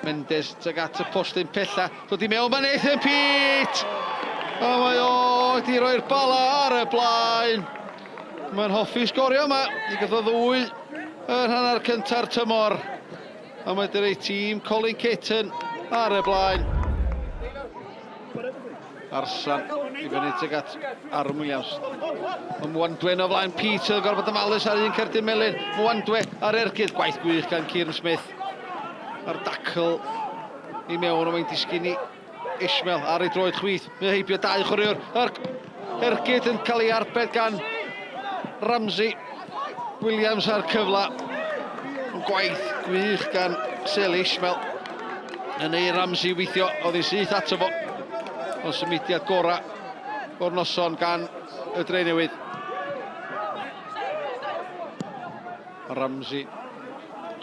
Mendes tuag at y postyn pella. Dod i mewn, mae Nathan Peate! A mae o wedi rhoi'r bala ar y blaen. Mae'n hoffi sgorio yma. Mi gath o ddwy yn hanner cynta'r tymor. A mae wedi rhoi tîm Colin Caton ar y blaen. Arsan i fyny tuag at Aaron Williams. Mae Mwandwe yn o flaen Pete yn gorfod ymalus ar un cerdyn melyn. Mwandwe ar ergyd. Gwaith gwych gan Kieran Smith. A'r dacl i mewn o mae'n disgyn i Ishmael ar ei droed chwith. Mae heibio dau chwaraewr. A'r ergyd yn cael ei arbed gan Ramsey. Williams a'r cyfle. Gwaith gwych gan Seli Ishmael. Yn ei Ramsey weithio oedd ei syth ato fo. Ond symudiad gorau o'r noson gan y Drenewydd. Ramsey.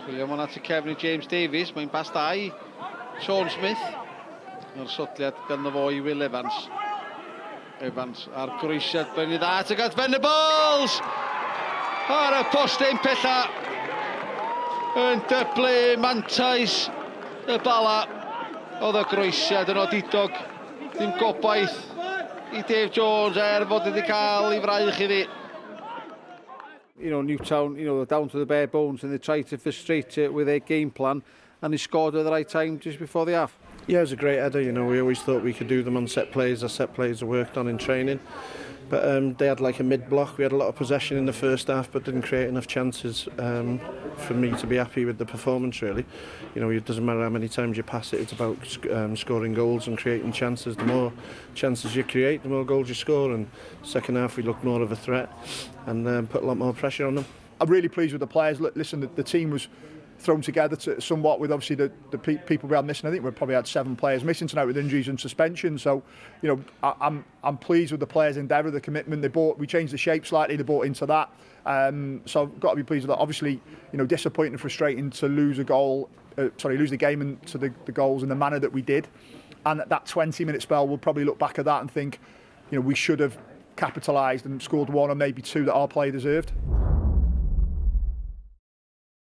Chwilio am at y cefn i James Davies. Mae'n bas da i Sean Smith. Mae'r sodliad ganddo fo i Will Evans. Evans a'r groesiad ben i dda tuag at Venables! Ar y postyn pella yn dyblu mantais y Bala. Oedd y groesiad yn odidog. Dim gobaith i Dave Jones er fod wedi cael ei fraich iddi. You know, Newtown, you know, they're down to the bare bones and they tried to frustrate it with their game plan and he scored at the right time just before the half. Yeah, it was a great header. You know, we always thought we could do them on set plays. Our set plays are worked on in training. But they had like a mid-block. We had a lot of possession in the first half, but didn't create enough chances for me to be happy with the performance, really. You know, it doesn't matter how many times you pass it, it's about scoring goals and creating chances. The more chances you create, the more goals you score. And second half, we looked more of a threat and put a lot more pressure on them. I'm really pleased with the players. Look, listen, the team was thrown together to somewhat with obviously the people we had missing. I think we probably had 7 players missing tonight with injuries and suspension. So, you know, I'm pleased with the players' endeavour, the commitment they bought. We changed the shape slightly, they bought into that. So I've got to be pleased with that. Obviously, you know, disappointing and frustrating to lose a goal, sorry, lose the game and to the goals in the manner that we did. And that 20-minute spell, we'll probably look back at that and think, you know, we should have capitalised and scored 1 or maybe 2 that our play deserved.